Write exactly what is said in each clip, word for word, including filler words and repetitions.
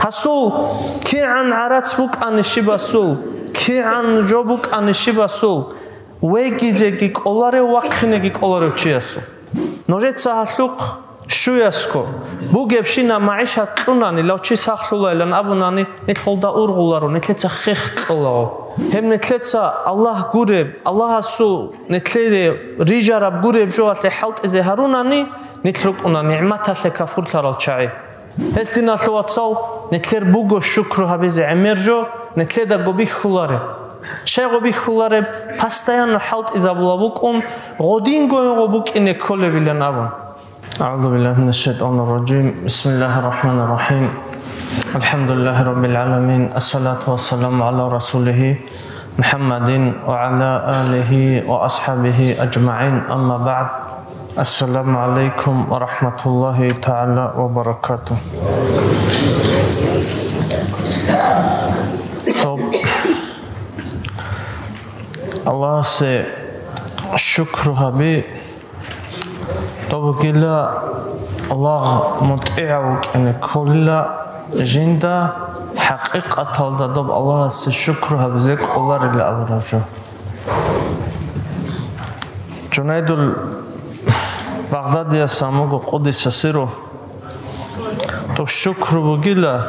Гьасул кигӀан гӀарац букӀани щибасул, кигӀан жо букӀани щибасул, вегизеги кӀоларев, вахъинеги кӀоларев чиясул. Нужеца гьалъухъ щуясго бугебщинаб магӀишат кьунани, лав чи сахлъулайилан абунани, нилъ гъолда ургъуларо, нилъеца хех кьолаго. Гьеб нилъеца Аллагь гуреб, Аллагьасул нилъее рижараб гуреб жоялъе хӀалтӀизе гьарунани, нилъ рукӀуна нигӀматалъе кафурлъарал чагӀи. Гьел диналъул вацал, нилъер буго шукру гьабизе гӀемер жо, нилъедаго бихьулареб. Щайго бихьулареб, постоянно хӀалтӀизабула букӀун, гъодинго-гъо букӀине кколебилан абун. أعوذ بالله من الشيطان الرجيم. بسم الله الرحمن الرحيم. الحمد لله رب العالمين. الصلاة والسلام على رسوله محمد وعلى آله وأصحابه أجمعين. أما بعد. السلام عليكم ورحمة الله تعالى وبركاته. Аллагьасе шукру гьаби. Доб бугила лагъ мутӀигӀав вукӀине кколила жинда, хӀакъикъаталда доб Аллагьасе шукру гьабизе кӀоларила абураб жо. Жунайдул Багъдадияс амуго, къудиса сирругьу, доб шукру бугила,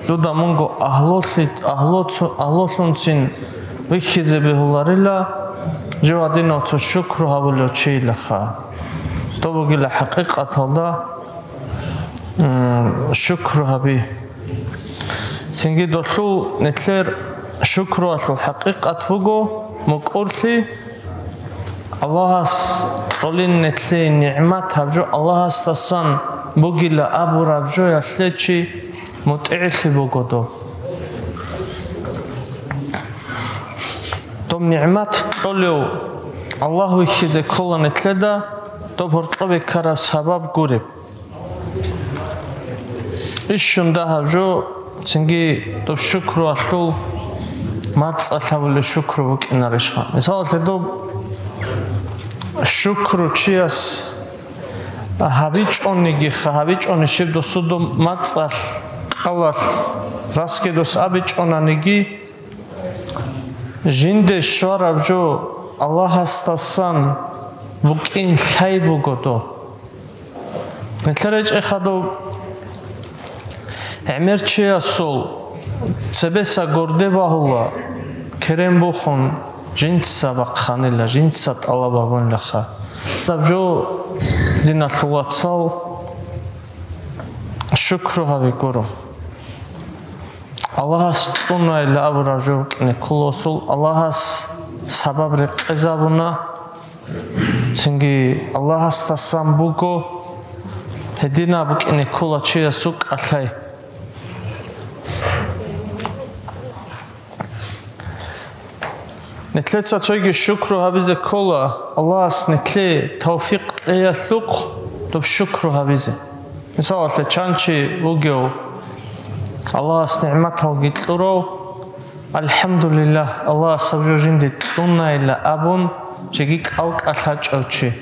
дуда мунго агьлулъи-, агьлуцу-, агьлулъунцин вихьизе бегьуларила, жив гьадинав цо шукру гьабулев чийилаха. Доб бугила хӀакъикъаталда, м, шукру гьаби. Цинги долъул нилъер шукруялъул хӀакъикъат буго мукӀурлъи, Аллагьас кьолин нилъее нигӀмат гьаб жо Аллагьасдасан бугила абураб жоялъе чи мутӀигӀлъи буго доб. Доб нигӀмат кьолев Аллагь вихьизе ккола нилъеда, доб гьоркьобе ккараб сабаб гуреб. Ишшун дагьаб жо, цинги доб шукруялъул мацӀалъ гьабулеб шукру букӀинарищха? Мисалалъе, доб шукру чияс гьабичӀонигиха, гьабичӀони щиб досудаб мацӀалъ, кӀалалъ, расги дос абичӀонаниги, жинде щвараб жо Аллагьасдасан букӀин лъай буго доб. Нилъер речӀехъадуб гӀемер чиясул цебеса горде багьула, керен бухун, жинца бахъанила, жинца тӀалаб гьабунилаха. Даб жо, диналъул вацал, шукру гьаби гуро. Аллагьас кьунайилла абураб жо букӀине кколосул, Аллагьас сабаб рекъезабуна, цинги Аллагьасдасан буго гьединаб букӀине ккола чиясул кӀалъай. Нилъеца цойги шукру гьабизе ккола, Аллагьас нилъее тавфикъ кьеялъухъ доб шукру гьабизе. Мисалалъе, чан чи вугев, Аллагьас нигӀматалги кьурав, «АлхӀамдулиллагь, Аллагьас гьаб жо жинде кьунайилла», абун, жеги кӀал-кӀалъачӀев чи.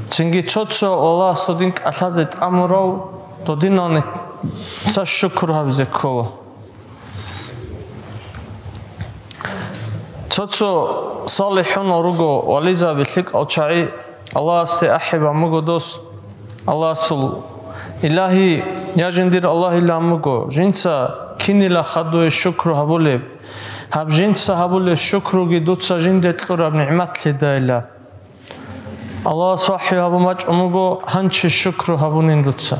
Цинги цо-цо Аллагьас додин кӀалъазе тӀамурал, додинал нилъеца шукру гьабизе ккола. Цо-цо салихӀунал руго, вализаби, лъикӀал чагӀи, Аллагьасде ахӀи бан буго дос, Аллагьасул: «Илагьи, я жиндир Аллагь», — илан буго, — «жинца кинила хадуе шукру гьабулеб? Гьаб жинца гьабулеб шукруги дуца жинде кьураб нигӀматлъидайила». Аллагьас вахӀю гьабун бачӀун буго: «Гьанчи шукру гьабунин дуца».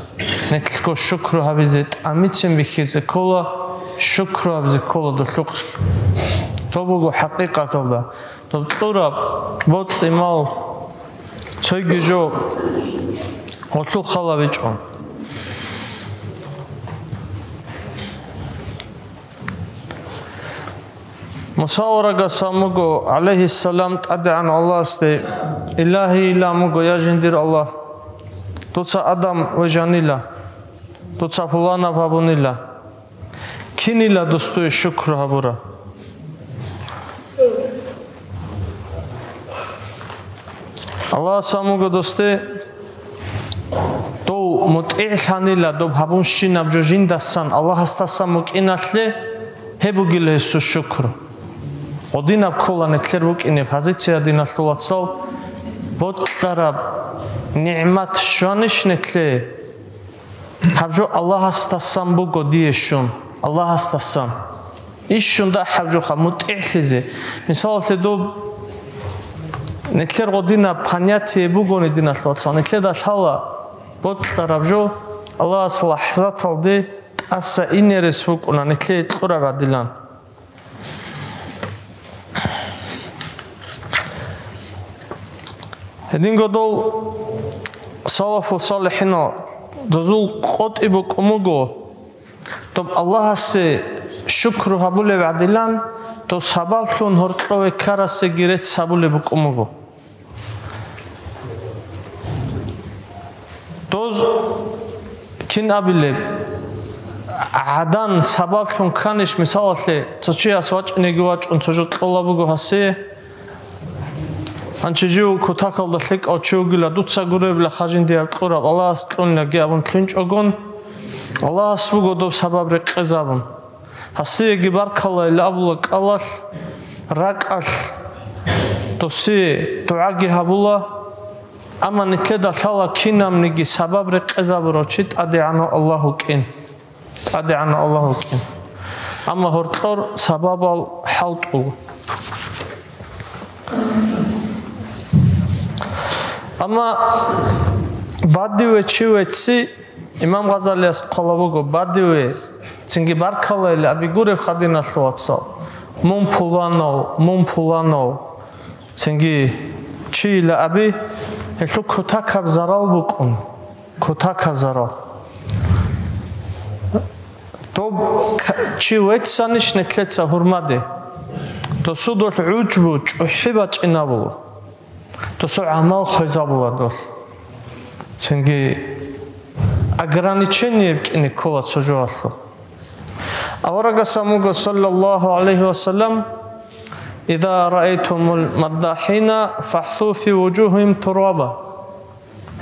Нилъго шукру гьабизе тӀамицин бихьизе ккола, шукру гьабизе ккола дулъухъ. Доб буго хӀакъикъаталда, доб кьураб боцӀи-мал, цойги жо гъолъул хал гьабичӀо. Муса аварагас ан буго, гӀалайгьиссалам, ТӀадегӀан Аллагьасде: «Илагьи, — илан буго, — я жиндир Аллагь, дуца Адам вижанила, дуца пуланаб гьабунила. Кинила дос дуе шукру гьабураб?» Аллагьас ан буго досде: «Дов мутӀигӀлъанила доб гьабунщинаб жо жиндасан Аллагьасдасан букӀиналъе, гьеб бугила гьесул шукру. Гъодинаб ккола нилъер букӀине позиция, диналъул вацал, бокьараб нигӀмат щванищ нилъе? Гьаб жо Аллагьасдасан буго дие щун, Аллагьасдасан. Иш щун дагьаб жоха мутӀигӀлъизе. Мисалалъе, доб нилъер гъодинаб понятие бугони, диналъул вацал, нилъеда лъала бокьараб жо Аллагьас лахӀзаталде тӀаса инерес букӀуна нилъее кьураб гӀадилан. Гьединго дол салафул салихӀинал дозул къотӀи букӀун буго, доб Аллагьасе шукру гьабулеб гӀадилан, дов сабаблъун гьоркьове ккарасеги рецц гьабулеб букӀун буго. Доз кин абилеб? ГӀадан сабаблъун кканищ, мисалалъе, цо чияс вачӀинеги вачӀун, цо жо кьола буго гьасие. Гьанчи жив кутакалда лъикӀав чи вугила, дуца гуребла хажин диаб кьураб, Аллагьас кьунилаги абун лъунчӀогон, Аллагьас буго доб сабаб рекъезабун. Гьасиеги баркалайилан абула кӀалалъ, ракӀалъ, досие дугӀаги гьабула, амма нилъеда лъала кинабниги сабаб рекъезабурав чи ТӀадегӀанав Аллагь вукӀин. ТӀадегӀанав Аллагь вукӀин. Амма гьоркьор сабабал хӀалтӀула. Амма бадиве чи вецци, Имам Гъазалияс хъвала буго, бадиве, цинги баркалайилан аби гуреб, диналъул вацал, мун пуланав, мун пуланав, цинги чийилан аби, гьелъул кутакаб зарал букӀун, кутакаб зарал. Доб к-, чи веццанищ нилъеца гьурмаде, досудулъ гӀужбу, чӀухӀи бачӀинабула. Досул гӀамал хвезабула долъ. Цинги ограничение букӀине ккола цо жоялъул. Аварагас абун буго, саллаллагьу гӀалайгьи ва саллам: «Иза раайтумул маддахӀина, фахӀсу фи вужугьигьим тураба».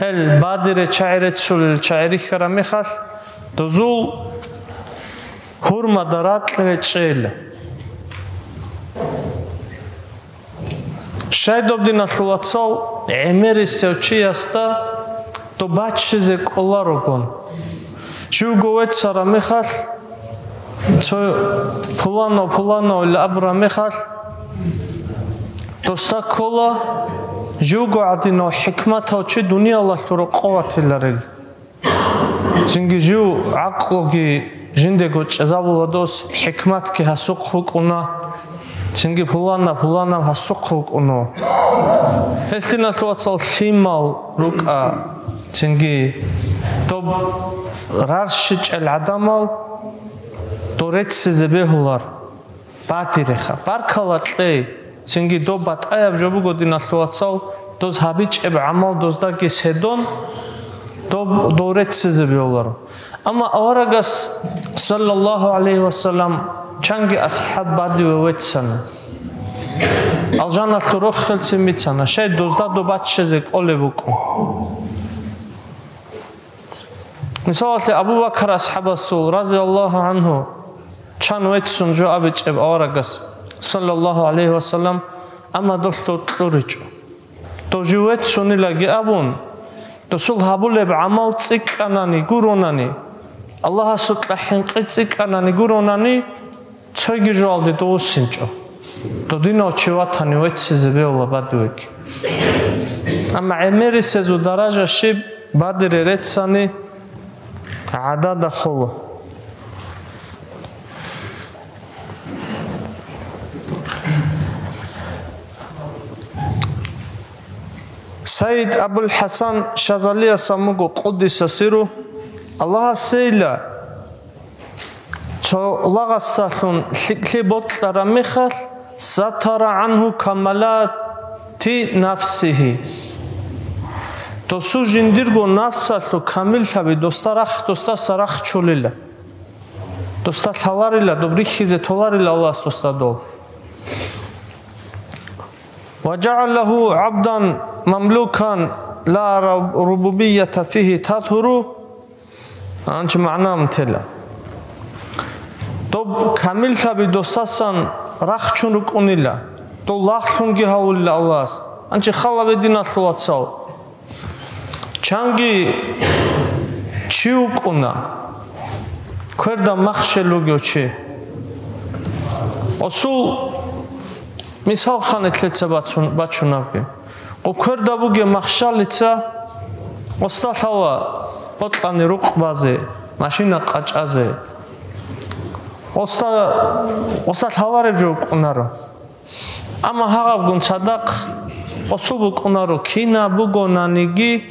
Гьел бадире чагӀи реццулел чагӀи рихьараб мехалъ, дозул гьурмада ракьалде чӀейила. Щай доб, диналъул вацал, гӀемерисев чиясда доб баччизе кӀоларогон? Живго веццараб мехалъ, цо пуланав, пуланавилан абураб мехалъ, досда ккола, живго гӀадинав хӀикматав чи дуниялалъул рокъов ватиларил. Цинги жив гӀакълуги жиндего чӀезабула дос, хӀикматги гьасухъ букӀуна, цинги пуланав, пуланав гьасухъ букӀуна. Гьелъ, диналъул вацал, лъимал рукӀа, цинги доб рарщичӀел гӀадамал дов реццизе бегьулар. Батиреха, баркала кьей, цинги доб батӀаяб жо буго, диналъул вацал, доз гьабичӀеб гӀамал доздаги седон, доб дов реццизе бегьуларо. Амма аварагас, саллаллагьу гӀалайгьи ва саллам, чанги асхӀаб бадиве веццана. Алжаналъул рохелцин бицана, щай дозда доб баччизе кӀолеб букӀун. Мисалалъе, Абу Бакар асхӀабасул, разияллагьу гӀангьу, чан веццун жо абичӀеб аварагас, саллаллагьу гӀалайгьи ва саллам, амма долъул кьуричӀо. Дов жив веццунилаги абун, досул гьабулеб гӀамал цӀикӀкӀанани гуронани, Аллагьасукьа хӀинкъи цӀикӀкӀанани гуронани, цоги жоялде дов вуссинчӀо. Додинав чи ватани веццизе бегьула бадивеги. Амма гӀемерисезул даража щиб, бадире реццани гӀадада холо. Сайид Абул ХӀасан Шазалияс абун буго, къуддиса сирругьу, Аллагьасейила цо лагъасдалъун лъикӀлъи бокьараб мехалъ, сатара гӀангьу камалати нафсигьи. Досул жиндирго нафсалъул камиллъаби досда рахъ, досдаса рахчулила. Досда лъаларила, доб рихьизе толарила Аллагьас досда дол. «Ва жагӀалагьу гӀабдан мамлукан ла рубубията фигьи тазгьуру». Анчи магӀна мутела. Доб камиллъаби досасан рахчун рукӀунила. Дов лагълъунги гьавулила Аллагьас. Анчи халабе, диналъул вацал. Чанги чи вукӀуна, кверда махщел вугев чи. Осул мисал ханетлъеца бацун-, бачунабги. Къо кверда бугев махщалица осда лъала бокьани рукъ базе, машина къачӀазе. Осда, осда лъалареб жо вукӀунаро. Амма гьагъабгун цадахъ осул букӀунаро, кина бугонаниги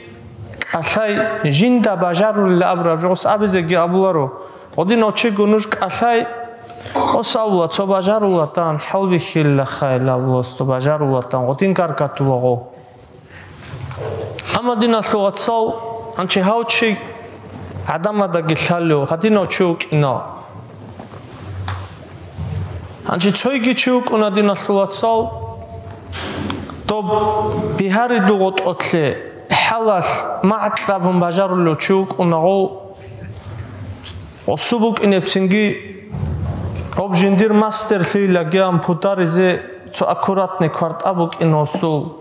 кӀалъай жинда бажарулел абураб жо. Ос абизеги абуларо, гъодинав чиго нуж кӀалъай, ос абула, цо бажарулатан хӀалбихьилла хайла абула, цо бажарулатан гъодин гаргатулаго. Амма, диналъул вацал, анчи гьав чи гӀадамадаги лъалев, гьадинав чи вукӀинав. Анчи цойги чи вукӀуна, диналъул вацал, доб бигьаридул гъотӀолъе хӀалалъ магӀкьабун бажарулев чи вукӀуна гъов. Осу букӀинебцинги, гъоб жиндир мастерлъилаги ан путаризе цо аккуратный квартӀа букӀина осул.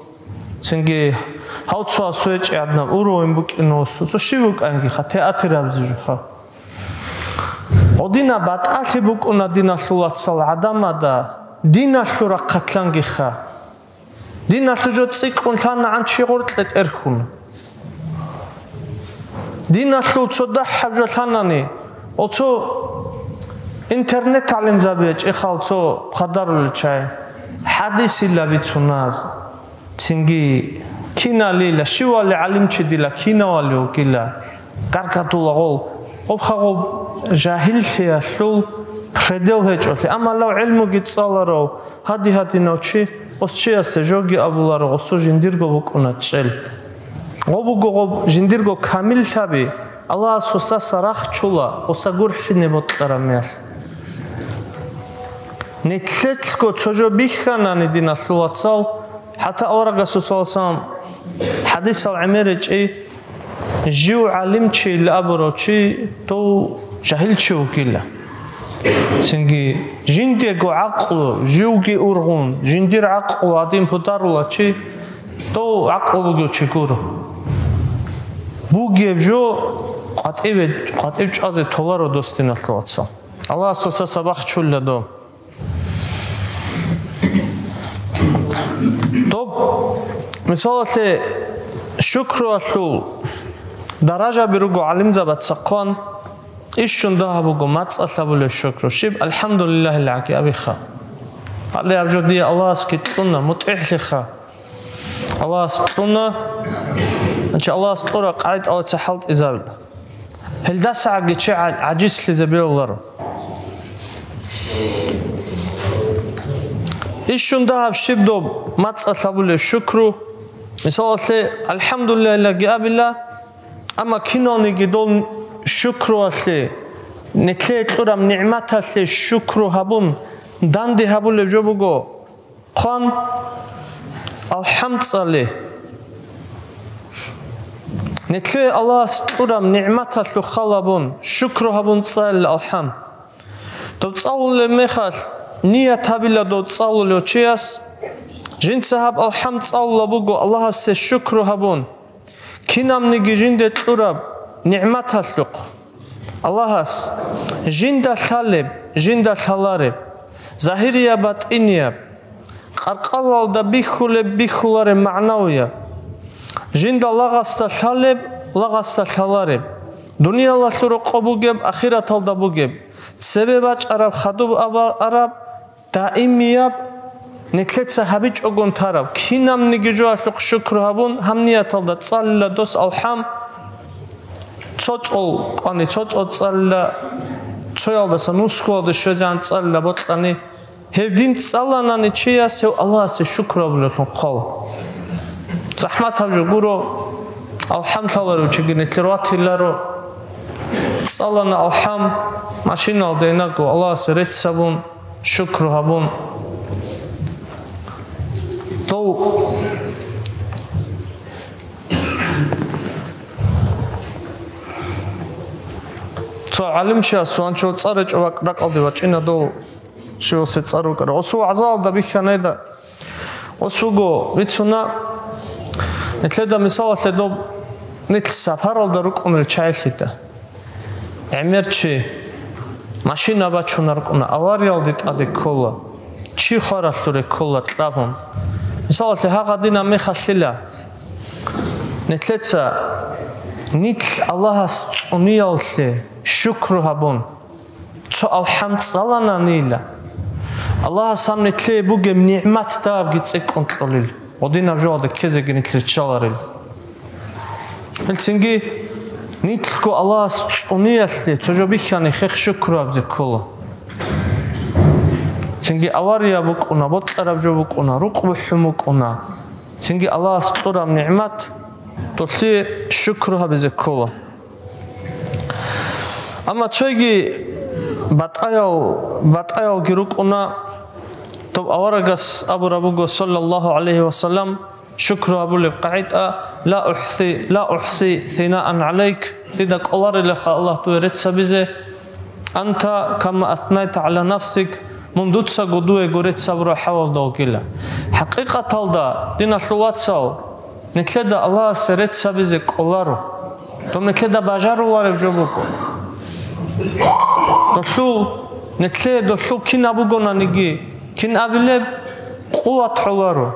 Цинги гьав цо асуе чӀи гӀаднаб уровень букӀина осул. Цо щив вукӀангиха, театр абизе жуха. Гъодина батӀалъи букӀуна, диналъул вацал, гӀадамада, диналъул рахъалъангиха. Диналъул жо цӀикӀкӀун лъанагӀан чи гъоркье тӀерхьун. Диналъул цо дагьаб жо лъанани, оцо интернет гӀалимзаби чӀехал цо хъвадарулел чай, хӀадисила бицуназ, цинги киналила, щивали гӀалимчи дила кинавали вугила, гаргадула гъол, гъоб хагъоб жагьиллъиялъул предел гьечӀолъи. Амма лав гӀилмуги цӀаларав, гьади-гьадинав чи, ос чиясе жоги абуларо, осу жиндирго букӀуна чӀел. Гъо буго гъоб жиндирго камиллъаби, Аллагьас осдаса рахчула, осда гурхӀине бокьараб мехалъ. Нилъелъго цо жо бихьанани, диналъул вацал, хӀатта аварагасул саллаллагьу гӀалайгьи вассалам хӀадисал гӀемер речӀи, жив гӀалимчийилан абурав чи дов жагьилчи вугила. Цинги жиндиего гӀакълу, живги ургъун, жиндир гӀакълу гьадин путарула чи, дов гӀакълу бугев чи гуро. Бугеб жо къватӀиве-, къватӀив чӀвазе толаро, дос, диналъул вацал. Аллагьас осдаса бахчула дов. Доб, мисалалъе, шукруялъул даражаби руго гӀалимзабаца хъван, ишчун дагьаб буго мацӀалъ гьабулеб шукру, щиб, «АлхӀамдулиллагьилгӀаги» абиха. Гьале аб жо дие Аллагьасги кьуна, мутӀигӀлъиха. Аллагьас кьуна, значит, Аллагьас кьура къагӀидалица хӀалтӀизабила. ГьелдасагӀаги чи гӀа-, гӀажизлъизе бегьуларо. Ишчун дагьаб щиб доб мацӀалъ гьабулеб шукру, мисалалъе, «АлхӀамдулиллагьилаги» абила, амма киналниги дол шукруялъе, нилъее кьураб нигӀматалъе шукру гьабун, данде гьабулеб жо буго, хъван, алхӀам цӀале. Нилъее Аллагьас кьураб нигӀматалъухъ хал гьабун, шукру гьабун цӀалила алхӀам. Доб цӀалулеб мехалъ ният гьабила доб цӀалулев чияс, жинца гьаб алхӀам цӀалула буго Аллагьасе шукру гьабун. Кинабниги жинде кьураб нигӀматалъухъ Аллагьас жинда лъалеб, жинда лъалареб, загьирияб, батӀинияб, къаркъалалда бихьулеб, бихьулареб, магӀнавияб, жинда лагъасда лъалеб, лагъасда лъалареб, дуниялалъул рокъоб бугеб, ахираталда бугеб, цебе бачӀараб, хадуб аба-, араб, даимияб, нилъеца гьабичӀогун тараб, кинабниги жоялъухъ шукру гьабун, гьаб нияталда цӀалила дос алхӀам, цо цӀол къвани, цо цӀол цӀалила, цоялдаса нусгоялде щвезегӀан цӀалила бокьани, гьев дин цӀаланани чияс гьев Аллагьасе шукру гьабулелъун хъвала. ЗахӀмат гьаб жо гуро, алхӀам лъаларев чиги нилъер ватиларо, цӀалана алхӀам, машиналда инаго Аллагьасе рецц гьабун, шукру гьабун. Дов, ГӀалимчияс ванчо цӀар гьечӀо вакӀ-, ракӀалде вачӀина дов щивасе цӀар вукӀарав. Гъосул вагӀзалда бихьанайда, гъос вуго, бицуна, нилъеда мисалалъе доб нилъ сапаралда рукӀунел чагӀилъида. ГӀемер чи машина бачунаркъуна, авариялде тӀаде ккола, чи хваралъуре ккола кьабун. Мисалалъе, гьагъадинаб мехалъила, нилъеца нилъ Аллагьас цӀуниялъе шукру гьабун, цо алхӀам цӀалананила, Аллагьас гьаб нилъее бугеб нигӀмат дагьабги цӀикӀкӀун кьолил, гъодинаб жоялда ккезеги нилъ риччаларил. Гьелцинги нилъго Аллагьас цӀуниялъе цо жо бихьани хех шукру гьабизе ккола. Цинги авария букӀуна, бокьараб жо букӀуна, рукъ бухӀун букӀуна. Цинги Аллагьас кьураб нигӀмат, долъие шукру гьабизе ккола. Амма цойги батӀаял, батӀаялги рукӀуна, доб аварагас абураб буго, саллаллагьу гӀалайгьи ва саллам, шукру гьабулеб къагӀида: «Ла ухси, ла ухси санаан гӀалайк», дида кӀоларилаха Аллагь дуе рецц гьабизе, «Анта кама аснайта гӀала нафсик», мун дуцаго дуего рецц гьабураб хӀалалда вугила. ХӀакъикъаталда, диналъул вацал, нилъеда Аллагьасе рецц гьабизе кӀоларо. Доб нилъеда бажарулареб жо буго. Долъул, нилъее долъул кинаб бугонаниги, кин абилеб, къуват гӀоларо.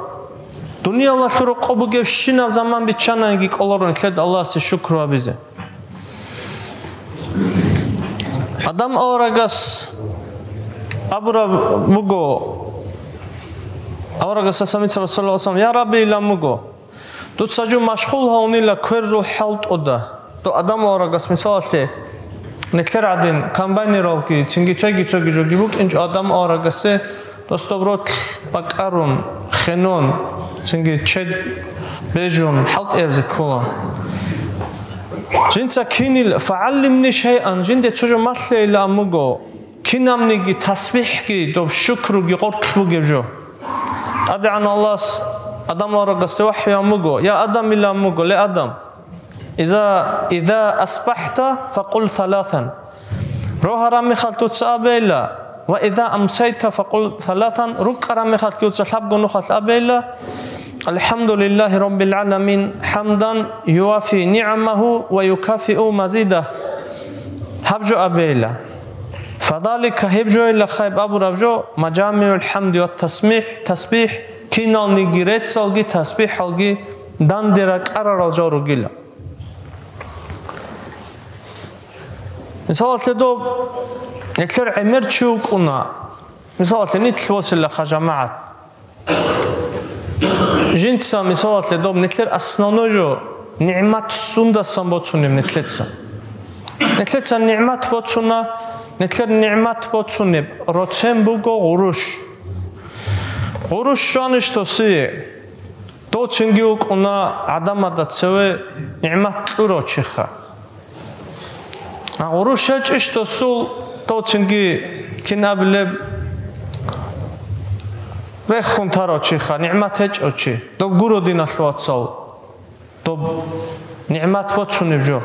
Дуниялалъул рокъоб бугебщинаб заман биччананиги кӀоларо нилъеда Аллагьасе шукру гьабизе. Адам аварагас абураб буго, аварагас Асамица расулаллаху алейхи ва саллям: «Я Рабби», илан буго, «дуца жо машгъул гьавунила кверзул хӀалтӀуда». Доб Адам аварагас, мисалалъе, нилъер гӀадин, комбайнералги, цинги цоги-цоги жоги букӀинчӀо Адам аварагасе, дос доб ролъ бакӀарун, хенон, цинги чед бежун, хӀалтӀиябизе ккола. Жинца кинил, «фагӀаллимни шайъан», жинде цо жо малъейилан буго, кинабниги тасбихӀги, доб шукруги къоркь бугеб жо. ТӀадегӀан Аллагьас Адам аварагасде вахӀюян буго: «Я Адам», илан буго, «ле Адам, иза, иза асбахӀта, факъул саласан». Рогьараб мехалъ дуца абейила, «ва иза амсайта, факъул саласан», рукӀкӀараб мехалъ дуца лъабго нухалъ абейила, «Алхамдулиллахи раббил гӀаламин, хӀамдан юафи нигӀамаху ва юкафиу мазидах». Гьаб жо абейила. Фадалика, гьеб жоялда хайб абураб жо, мажамиул хӀамди ва тасмихӀ, тасбихӀ, киналниги реццалги тасбихӀалги данде ракӀарарал жо ругила. Мисалалъе, доб нилъер гӀемер чи вукӀуна. Мисалалъе, нилъ восилаха, жамагӀат. Жинца, мисалалъе, доб нилъер основной жо, нигӀмат сундасан боцунеб нилъеца? Нилъеца нигӀмат боцуна, нилъер нигӀмат боцунеб роцен буго гъурущ. Гъурущ щванищ досие, дов цинги вукӀуна гӀадамазда цеве нигӀмат кьурав чиха. А гъурущ гьечӀищ досул, дов цинги кин абилеб, рехун тарав чиха, нигӀмат гьечӀев чи, доб гуро, диналъул вацал, доб нигӀмат боцунеб жо.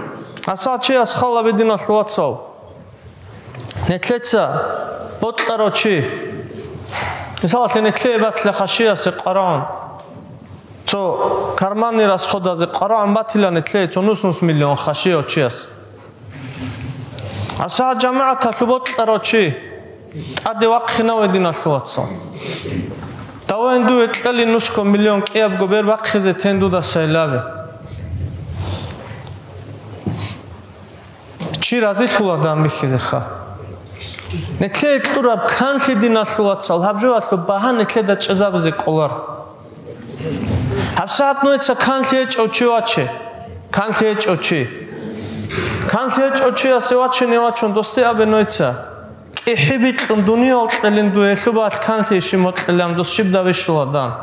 Асал чияс халаби, диналъул вацал, нилъеца бокьарав чи, мисалалъе, нилъее батила хашиясе къварагӀун, цо карманный расходазе къварагӀун батила нилъее цо нус-нус миллион хашияв чияс. АсагӀат жамагӀаталъуб бокьарав чи тӀаде вахъинаве, диналъул вацал. Давен дуе кьели нусго миллион кӀиябго бер бахъизе тен дуда сайлабе. Чи разилъула дан бихьизеха. Нилъее кьураб канлъи, диналъул вацал, гьаб жоялъул багьа нилъеда чӀезабизе кӀолар. ГьабсагӀат нуеца канлъи гьечӀев чи ваче. Канлъи гьечӀев чи. Канлъи гьечӀев чиясе вачине вачун, досде абе нуеца: «КӀихӀи бикьун дуниял кьелин дуе, лъубалъ канлъи щиб мокьилан, дос щиб давищула дан?»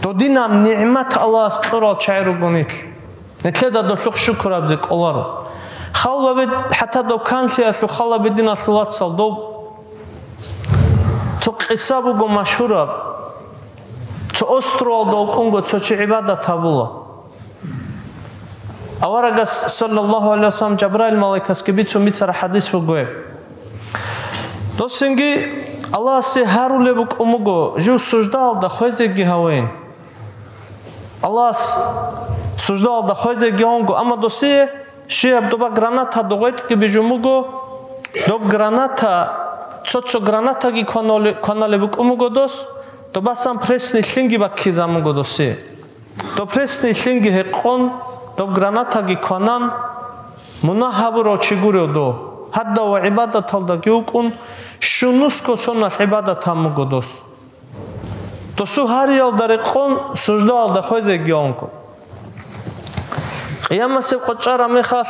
Додинаб нигӀмат Аллагьас кьурал чагӀи руго нилъ. Нилъеда долъухъ шукрабизе кӀоларо. Халбаби, хӀатта доб канлъиялъул халаби, диналъул вацал, доб цо къиса буго машгьураб. Цо островалда вукӀунго цо чи гӀибадат гьабула. Аварагас, саллаллагьу гӀалайгьи вассалам, Жабраил малайкасги бицун бицараб хӀадис буго гьеб. Досинги Аллагьасе гьарулеб букӀун буго жив суждаялда хвезеги гьавейин. Аллагьас суждаялда хвезеги гьавунго, амма досие щибаб доба граната догъветӀги бижун буго, доб граната, цо-цо гранатаги кванали-, кваналеб букӀун буго дос, добасан пресни лъинги баккизабун буго досие. Доб пресни лъинги гьекъон, доб гранатаги кванан, мунагь гьабурав чи гурев дов, гьадав ва гӀибадаталдаги вукӀун, щунусго соналъ гӀибадат гьабун буго дос. Досул гьариялда рекъон суждаялда хвезеги гьавунго. Къиямасеб къо чӀараб мехалъ,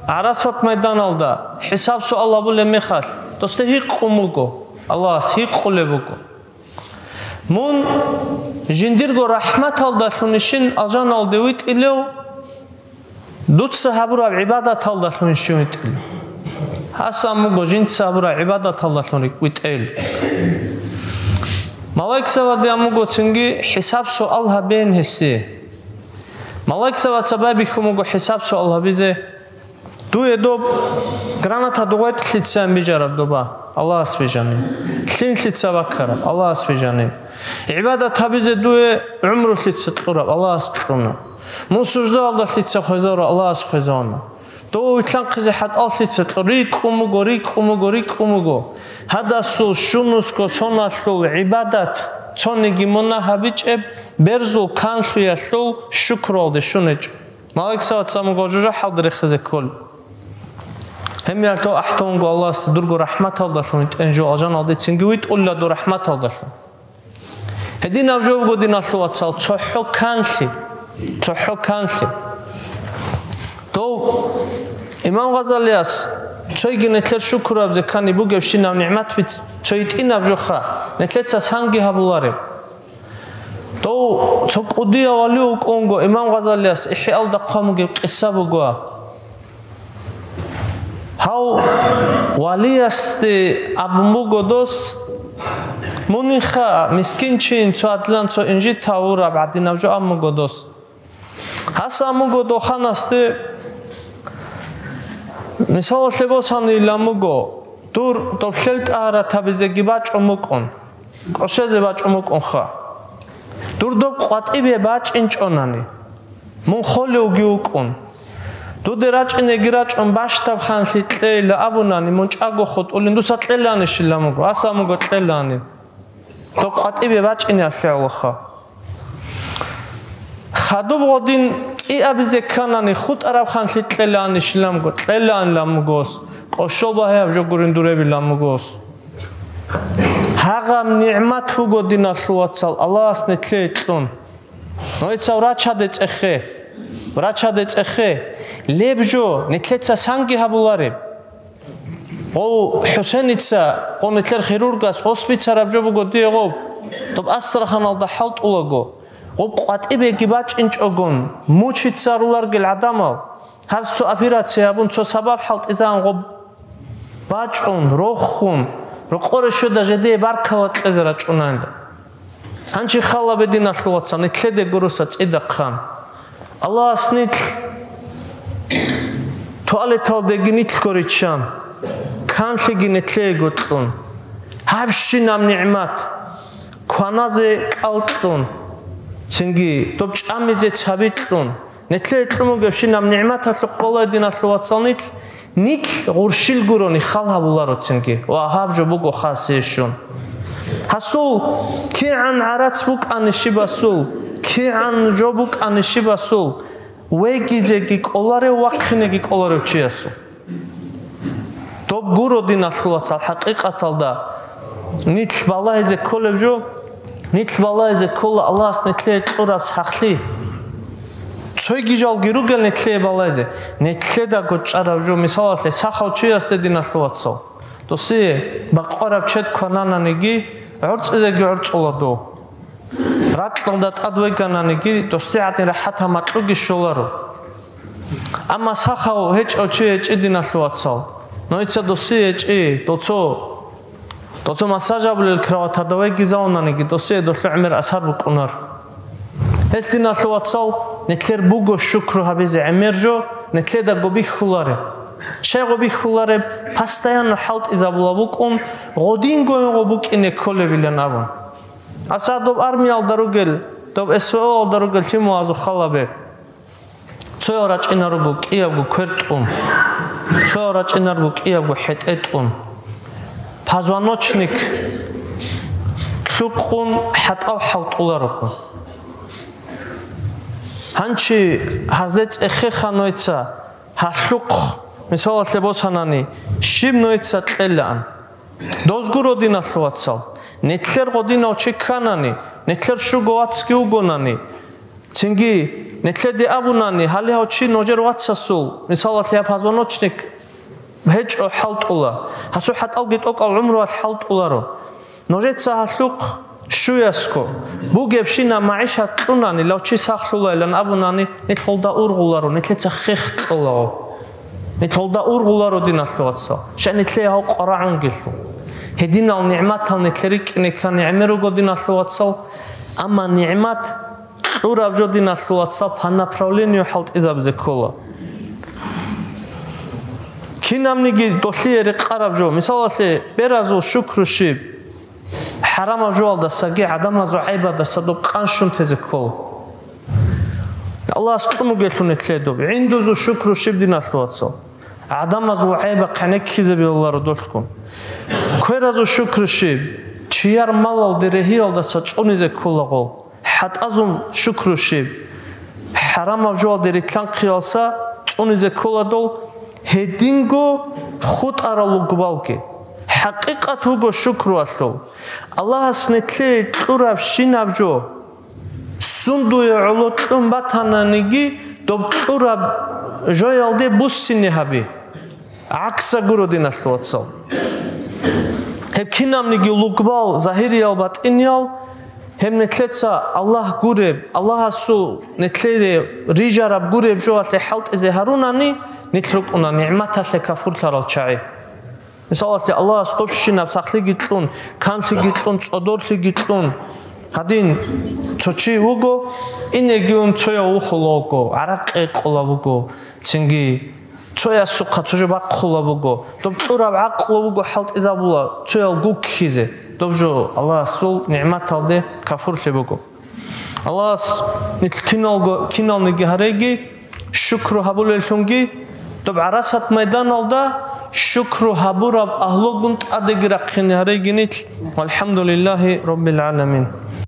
ГӀарасат майданалда хӀисаб-суал гьабулеб мехалъ, досда гьикъун буго, Аллагьас гьикъулеб буго. Мун жиндирго рахӀматалдалъунищин алжаналде витӀилев, дуца гьабураб гӀибадаталдалъунищин витӀилев? Гьас абун буго, жинца гьабураб гӀибадаталдалъун рикӀ-, витӀейилан. Малайкзабаде абун буго цинги хӀисаб-суал гьабейин гьесие. Малайкзабаца байбихьун буго хӀисаб-суал гьабизе. Дуе доб граната догъветӀлъицин бижараб доба, Аллагьас бижани. Лъинлъица баккараб, Аллагьас бижани. ГӀибадат гьабизе дуе гӀумрулъица кьураб, Аллагьас кьуна. Мун суждаялда лъица хвезарав, Аллагьас хвезавуна. Дов вилълъанхъизе хӀатӀал лъица кьур, рикӀкӀун буго, рикӀкӀун буго, рикӀкӀун буго. Гьадасул щунусго соналъул гӀибадат, цониги мунагь гьабичӀеб, берзул канлъиялъул шукруялде щун гьечӀо. Малайкзабаца абун буго жужахӀалда рехизе кколеб. Гьеб мехалъ дов ахӀдолъун буго Аллагьасда дурго рахӀматалдалъун витӀейин жо алжаналде, цинги витӀула дов рахӀматалдалъун. Гьединаб жо буго, диналъул вацал, цохӀо канлъи, цохӀо канлъи. Дов имам Гъазалияс цойги нилъер шукру гьабизе ккани бугебщинаб нигӀмат бицун, цо гьитӀинаб жоха, нилъеца санги гьабулареб. Дов цо кӀудияв вали вукӀунго, имам Гъазалияс ИхӀяалда хъван бугеб къиса буго. Гьав валиясде абун буго дос, мунихха, мискинчиян цо гьадилан цо инжит гьавураб гӀадинаб жо абун буго дос. Гьас абун буго дов ханасде, мисалалъе босанилан буго, дур доб лъел тӀагьарат гьабизеги бачӀун букӀун, кӀощезе бачӀун букӀунха. Дур доб къватӀибе бачӀинчӀонани, мун холевги вукӀун. Дуде рачӀинеги рачӀун бащдаб ханлъи кьейила абунани, мун чӀаго хутӀулин, дуца кьеланищилан буго, аса муго кьелани. Доб къватӀибе бачӀине алъе гӀолоха. Хадуб гъодин кӀиабизе кканани, хутӀараб ханлъи кьеланищилан буго, кьеланилан бугос, кӀощол багьаяб жо гурин дуребилан бугос. Гьагъаб нигӀмат буго, диналъул вацал, Аллагьас нилъее кьун. Нужеца врач гьаде цӀехе, врач гьаде цӀехе, леб жо, нилъеца санги гьабулареб. Гъов ХӀусеница, гъов нилъер хирургас гъос бицараб жо буго дие гъоб, доб Астраханалда хӀалтӀулаго, гъоб къватӀибеги бачӀинчӀогон, мучицаруларгел гӀадамал, гьаз цо операция гьабун, цо сабаб хӀалтӀизагӀан гъоб бачӀун, рохун, рокъоре щведа жедее баркала кьезе рачӀунайилан. Гьанже хал гьабе, диналъул вацал, нилъеде гуроса цӀидахъан. Аллагьас нилъ туалеталдеги нилъго риччан, канлъиги нилъеего кьун. Гьабщинаб нигӀмат, кваназе кӀал кьун, цинги доб чӀамизе цаби кьун, нилъее кьун бугебщинаб нигӀматалъухъ балай, диналъул вацал, нилъ, нилъ гъурщил гурони хал гьабуларо цинги, ва гьаб жо буго хасие щун. Гьасул кигӀан гӀарац букӀани щибасул, кигӀан жо букӀани щибасул, вегизеги кӀоларев, вахъинеги кӀоларев чиясул. Доб гуро, диналъул вацал, хӀакъикъаталда нилъ балагьизе кколеб жо, нилъ балагьизе ккола Аллагьас нилъее кьураб сахлъи. Цойги жалги ругел нилъее балагьизе, нилъедаго чӀараб жо, мисалалъе, сахав чиясде, диналъул вацал, досие бакъвараб чед кванананиги, гӀорцӀизеги гӀорцӀула дов. Ракьалда тӀад вегананиги, досде гӀадин рахӀат гьамакьуги щоларо. Амма сахав гьечӀев чи гьечӀи, диналъул вацал, нужеца досие гьечӀи, доцо, доцо массаж абулел кроватьда вегизавунаниги, досие долъу гӀемер асар букӀунар. Гьелъ, диналъул вацал, Нилъер буго шукру гьабизе гӀемер жо, нилъеда гъоб бихьулареб. Щай гъоб бихьулареб? Постоянно хӀалтӀизабула букӀун, гъодинго гьего букӀине кколебилан абун. Абса доб армиялда ругел, доб С В О-алда ругел лъимугьазул халабе. Цоял рачӀинал руго кӀиябго квер тӀун, цоял рачӀинал руго кӀиябго хӀетӀе тӀун. Позвоночник лъукъун хӀатӀал хӀалтӀуларо. Гьанчи гьазде цӀехеха нойца гьалъухъ, мисалалъе босанани, щиб нойца кьелаан. Дозгуро, диналъул вацал, нилъер гъодинав чи кканани, нилъер щуго вацги вугонани, цинги нилъеде абунани, гьале гьав чи нужер вацасул, мисалалъе, гьаб позвоночник гьечӀо хӀалтӀула, гьасул хӀатӀалги тӀокӀал гӀумруялъ хӀалтӀуларо. Нужеца гьалъухъ щуясго бугебщинаб магӀишат кьунани, лав чи сахлъулайилан абунани, нилъ гъолда ургъуларо, нилъеца хех кьолаго. Нилъ гъолда ургъуларо, диналъул вацал, щай нилъее гьав къварагӀунгелъул. Гьединал нигӀматал нилъер рикӀкӀине ккани гӀемер руго, диналъул вацал, амма нигӀмат кьураб жо, диналъул вацал, по направлению хӀалтӀизабизе ккола. Кинабниги долъие рекъараб жо, мисалалъе, беразул шукру щиб, хӀарамаб жоялдасаги гӀадамазул гӀайбадаса доб къанщун тезе ккола. Аллагьас кьун бугелъул нилъее доб. ГӀиндузул шукру щиб, диналъул вацал, гӀадамазул гӀайба хъенеккизе бегьуларо долъгун. Кверазул шукру щиб, чияр малалде регьиялдаса цӀунизе кколаго. ХӀатӀазул шукру щиб, хӀарамаб жоялде рилълъанхъиялса цӀунизе ккола дол, гьединго хутӀарал лугбалги. ХӀакъикъат вуго шукруялъул. Аллагьас нилъее кьурабщинаб жо, сундуе гӀоло кьун батананиги, доб кьураб жоялде буссине гьаби. ГӀакса гуро, диналъул вацал. Гьеб кинабниги лугбал, загьириял, батӀиниял, гьеб нилъеца Аллагь гуреб, Аллагьасул нилъее рижараб гуреб жоялъе хӀалтӀизе гьарунани, нилъ рукӀуна нигӀматалъе кафурлъарал чагӀи. Мисалалъе, Аллагьас добщинаб сахлъиги кьун, канлъиги кьун, цӀодорлъиги кьун. Гьадин, цо чи вуго, инеги ун цояв вухула вуго, гӀаракъи гьекъола вуго, цинги цоясухъа цо жо бахъула буго, доб кьураб гӀакълу буго хӀалтӀизабула цоял гуккизе, доб жо Аллагьасул нигӀматалде кафурлъи буго. Аллагьас нилъ киналго, киналниги гьареги, шукру гьабулеллъунги, доб гӀарасат майданалда шукру гьабураб агьлугун тӀадеги рахъине гьареги нилъ. Валхамдулиллагьи раббил гӀаламин.